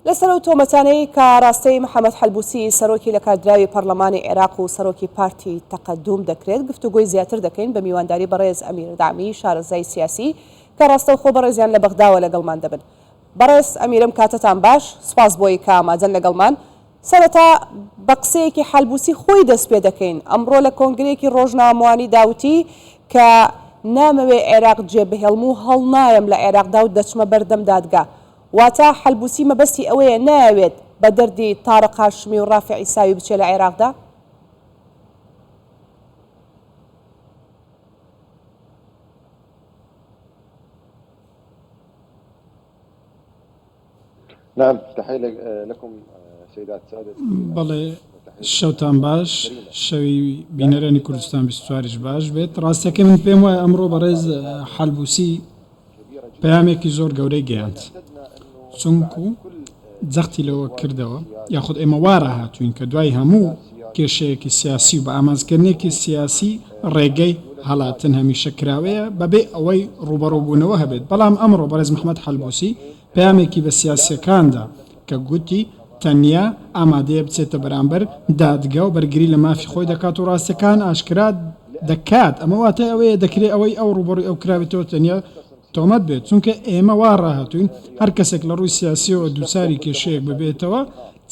لەسەر ئەو تۆمەتانەی کە ئاراستەی محەمەد حەلبوسی سەرۆکی لەکاردراوی پەڕلەمانی عێراق و سەرۆکی پارتی تەقەدوم دەکرێت گفتوگۆی زیاتر دەکەین بە میوانداری بەڕێز ئەمیر دەعمی شارەزای سیاسی کە ڕاستەوخۆ بەڕێزیان لە بەغداوە لەگەڵمان دەبن. بەڕێز ئەمیرم کاتتان باش، سوپاس بۆی کە ئامادەن لەگەڵمان. سەرەتا بە قسەیەکی حەلبوسی خۆی دەست پێ دەکەین، ئەمڕۆ لە کۆنگرەیەکی ڕۆژنامەوانیدا وتی کە نامەوێ عێراق جێبهێڵم و هەڵنایەم لە عێراقدا و دەچمە بەردەم دادگا. واتە حەلبوسی مەبەستی ئەوەیە نایەوێت بە دەردی تارق هاشمی و ڕافع عیساوی بچێ لە عێراقدا؟ بەڵێ شەوتان باش شەوی بینەرانی کوردستان 24یش باش بێت ڕاستەکەی من پێم وایە ئەمڕۆ بەڕێز حەلبوسی پەیامێکی زۆر گەورەی گەیاند چونکو جەختی لەوە کردەوە یاخود ئێمە وا ڕاهاتوین کە دوای هەموو کێشەیەکی سیاسی و بە ئامانجکردنێکی سیاسی ڕێگەی هەڵاتن هەمیشە کراوەیە بەبێ ئەوەی ڕووبەڕووبوونەوە هەبێت بەڵام ئەمڕۆ بەڕێز محەمەد حەلبوسی پەیامێکی بە سیاسییەکاندا کە گوتی تەنیا ئامادەیە بچێتە بەرامبەر دادگا و بەرگری لە مافی خۆی دەکات و ڕاستیەکان ئاشکرا دەکات، ئەمە واتای ئەوەیە دەکرێ ئەوەی ئەو ڕووبەڕووی ئەو کرابێتەوە تەنیا تۆمەت بێت، چونکە ئێمە وا ڕاهاتووین هەر کەسێک لە ڕووی سیاسییەوە دووچاری کێشەیەک ببێتەوە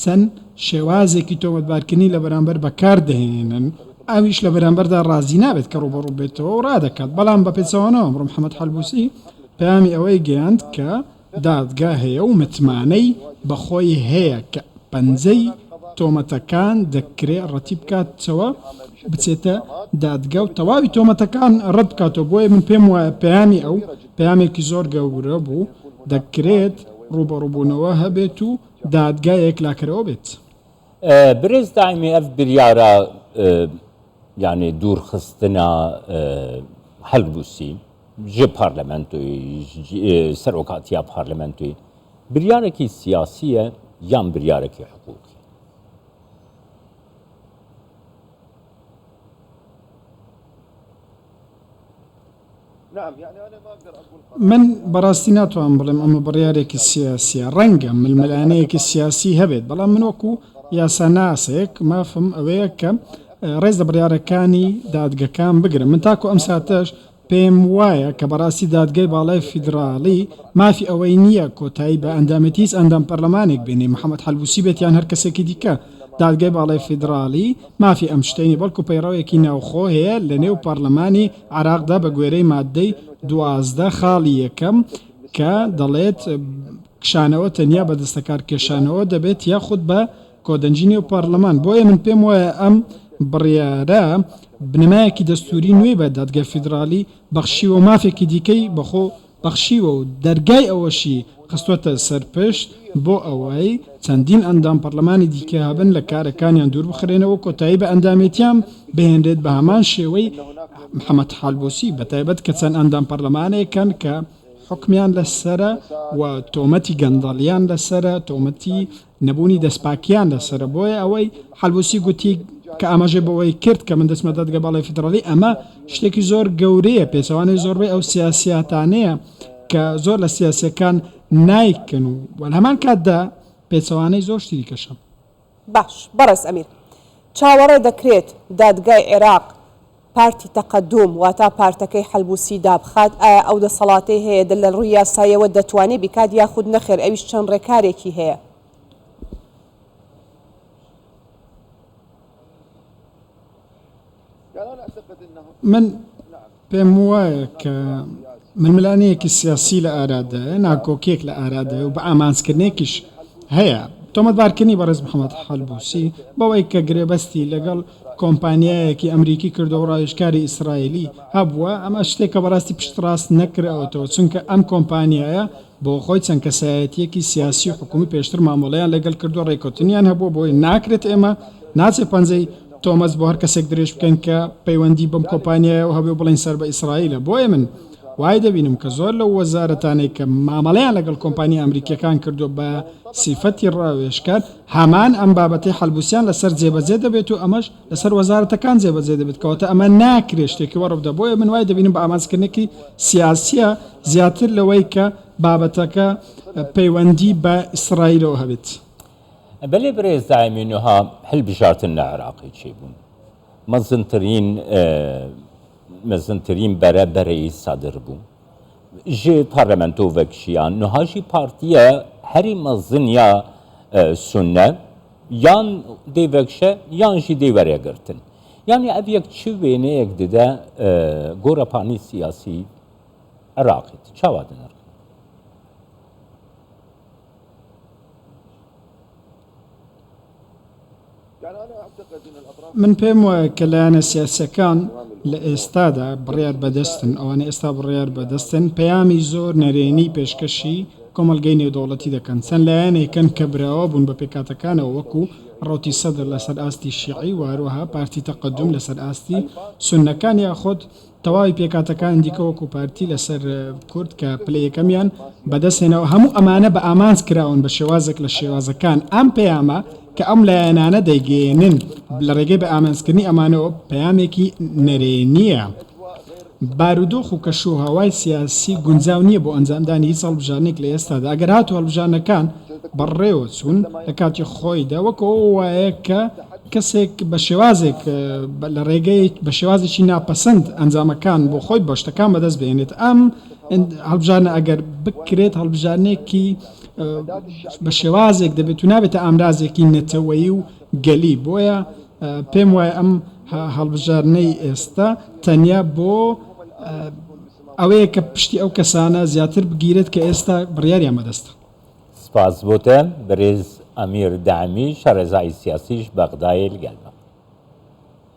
چەند شێوازێکی تۆمەتبارکردنی لە بەرامبەر بەکار دەهێنن، ئەویش لە بەرامبەردا ڕازی نابێت کە ڕووبەڕوو بێتەوە و ڕادەکات، بەڵام بە پێچەوانەوە ئەمڕۆ محەمەد حەلبوسی پەیامی ئەوەی گەیاند کە دادگا هەیە و متمانەی بە خۆی هەیە کە پەنجەی تۆمەتەکان دەکرێ ڕەتی بکاتەوە بچێتە دادگا و تەواوی تۆمەتەکان ڕەت بکاتەوە، بۆیە من پێم وایە پەیامی ئەو پەیامێکی زۆر گەورە بوو، دەکرێت ڕووبەڕووبوونەوە هەبێت و دادگا یەکلاکەرەوە بێت. برێز دایمی ئەڤ بریارا یانی دوورخستنا حەلبوسی ژ پارلەمەنتۆی سەرۆکاتیا پارلەمەنتۆی بریارەکی سیاسیە یان بریارەکی حقوقی؟ من بەڕاستی ناتوانم بڵێم ئەمە بڕیارێکی سیاسیە، ڕەنگە ململانێیەکی سیاسی هەبێت، بەڵام من وەکو یاساناسێک مافم ئەوەیە کە ڕێز لە بڕیارەکانی دادگەکان بگرم. من تاکو ئەم ساتەش پێم وایە کە بەڕاستی دادگای باڵای فیدراڵی مافی ئەوەی نییە کۆتایی بە ئەندامێتی هیچ ئەندام پەرلەمانێک بێنێ، محەمەد حەلبوسی بێت یان هەر کەسێکی دیکە. دادگای باڵای فیدراڵی مافی ئەم شتەی نییە، بەڵکو پەیڕەوێکی ناوخۆ هەیە لەنێو پەرلەمانی عێراقدا بە گوێرەی ماددەی 12 خاڵی یەکەم کە دەڵێت کشانەوە تەنیا بە دەستەکارکێشانەوە دەبێت یاخود بە کۆدەنگی نێو پەرلەمان. بۆیە من پێم وایە ئەم بڕیارە بنەمایەکی دەستووری نوێی بە دادگای فیدراڵی بەخشیوە و مافێکی دیکەی بەخۆ بەخشیوە و دەرگای ئەوەشی خستووەتە سەر پشت بۆ ئەوەی چەندین ئەندام پەرلەمانی دیکە هەبن لە کارەکانیان دووربخرێنەوە و کۆتایی بە ئەندامێتیان بهێنرێت بە هەمان شێوەی محەمەد حەلبوسی بەتایبەت کە چەند ئەندام پەرلەمانێک هەن کە حوکمیان لەسەرە و تۆمەتی گەندەڵیان لەسەرە تۆمەتی نەبوونی دەستپاکییان لەسەرە، بۆیە ئەوەی حەلبوسی گوتی کە ئاماژەی بەوەی کرد کە من دەچمە دادگای باڵای فیدراڵی ئەمە شتێکی زۆر گەورەیە، پێچەوانەی زۆربەی ئەو سیاسیاتانەیە کە زۆر لە سیاسییەکان نایکەن و لە هەمان کاتدا پێچەوانەی زۆر شتی دیکەشە. باش بەڕێز ئەمیر، چاوەڕێ دەکرێت دادگای عێراق پارتی تەقەدوم واتا پارتەکەی حەلبوسی دابخات، ئایا ئەو دەسەڵاتەی هەیە دە لە ڕووی یاساییەوە دەتوانێ بیکات یاخود نەخێر ئەویش چەند ڕێکارێکی هەیە؟ من پێم وایە کە ململانێیەکی سیاسی لە ئارادایە، ناکۆکییەک لە ئارادایە و بە ئامانجکردنێکیش هەیە. تۆمەتبارکردنی بەڕێز محەمەد حەلبوسی بەوەی کە گرێبەستی لەگەڵ کۆمپانیایەکی ئەمریکی کردووە و ڕاوێژکاری ئیسرائیلی هەبووە، ئەمە شتێکە بەڕاستی پشتڕاست نەکراوەتەوە، چونکە ئەم کۆمپانیایە بۆ خۆی چەند کەسایەتییەکی سیاسی و حکومی پێشتر مامەڵەیان لەگەڵ کردووە، ڕێککەوتنیان هەبووە، بۆیە ناکرێت ئێمە ناچێ پەنجەی تۆمەت بۆ هەر کەسێک درێژ بکەین کە پەیوەندی بەم کۆمپانیایەوە هەبێ و بڵێین سەر بە ئیسرائیلە. بۆیە من. وای دەبینم کە زۆر لەو وەزارەتانەی کە مامەڵەیان لەگەڵ کۆمپانیا ئەمریکییەکان کردووە بە سیفەتی ڕاوێژکار، هەمان ئەم بابەتەی حەلبوسیان لەسەر جێبەجێ دەبێت و ئەمەش لەسەر وەزارەتەکان جێبەجێ دەبێت، کەواتە ئەمە ناکرێت شتێکی وا ڕووبدا، بۆیە من وای دەبینم بە ئامانجکردنێکی سیاسییە زیاتر لەوەی کە بابەتەکە پەیوەندی بە ئیسرائیلەوە هەبێت. بەلێ برێز دایمی نوها هەلبژارتن لە عێراقی چێ بوون مەزنترین مەزنترین بەرە بەرەی سەدر بوو ژ پارلەمەنتۆ ڤەکشیان نوها ژی پارتیە هەری مەزن یا سوننە یان دێ ڤەکشە یان ژی دێ وەرێ گرتن یانی ئەڤ یەک چ وێنەیەک ددە گۆرەپانی سیاسی عراقی چاوا دنرخنی؟ من پێم وایە کە لایەنە سیاسیەکان لە ئێستادا بڕیار بەدەستن، ئەوانەی ئێستا بڕیار بەدەستن پەیامی زۆر نەرێنی پێشکەشی کۆمەڵگەی نێودەوڵەتی دەکەن، چەند لایەنێکن کە براوە بوون بە پێکهاتەکانەوە وەکو ڕەوتی سەدر لەسەر ئاستی شیعی و هەروەها پارتی تەقەدوم لەسەر ئاستی سوننەکان یاخود تەواوی پێکهاتەکانی دیکە وەکو پارتی لەسەر کورد کە پلەی یەکەمیان بەدەستهێناوە، هەموو ئەمانە بە ئامانج کراون بە شێوازێک لە شێوازەکان، ئەم پەیامە کە ئەم لایەنانە دەیگەیەنن لە ڕێگەی بە ئامانجکردنی ئەمانەوە پەیامێکی نەرێنییە. بارودۆخ و کەشوهەوای سیاسی گونجاو نییە بۆ ئەنجامدانی هیچ هەڵبژاردنێک لە ئێستادا، ئەگەر هاتوو هەڵبژاردنەکان بەڕێوەچوون لە کاتی خۆیدا وەک ئەوە وایە کە کەسێک بە شێوازێک لە ڕێگەی بە شێوازێکی ناپەسەند ئەنجامەکان بۆ خۆی بە شتەکان بەدەست بهێنێت ئەم هەڵبژاردنە ئەگەر بکرێت هەڵبژاردنێکی بە شێوازێک دەبێت و نابێتە ئامرازێکی نەتەوەیی و گەلی بۆیە پێم وایە ئەم هەڵبژاردنەی ئێستا تەنیا بۆ ئەوەیە کە پشتی ئەو کەسانە زیاتر بگیرێت کە ئێستا بڕیاریان بەدەستە. سپاس بۆ تە برێز ئەمیر دەعمی شارەزای سیاسیش بەغدایێ لگەل مە.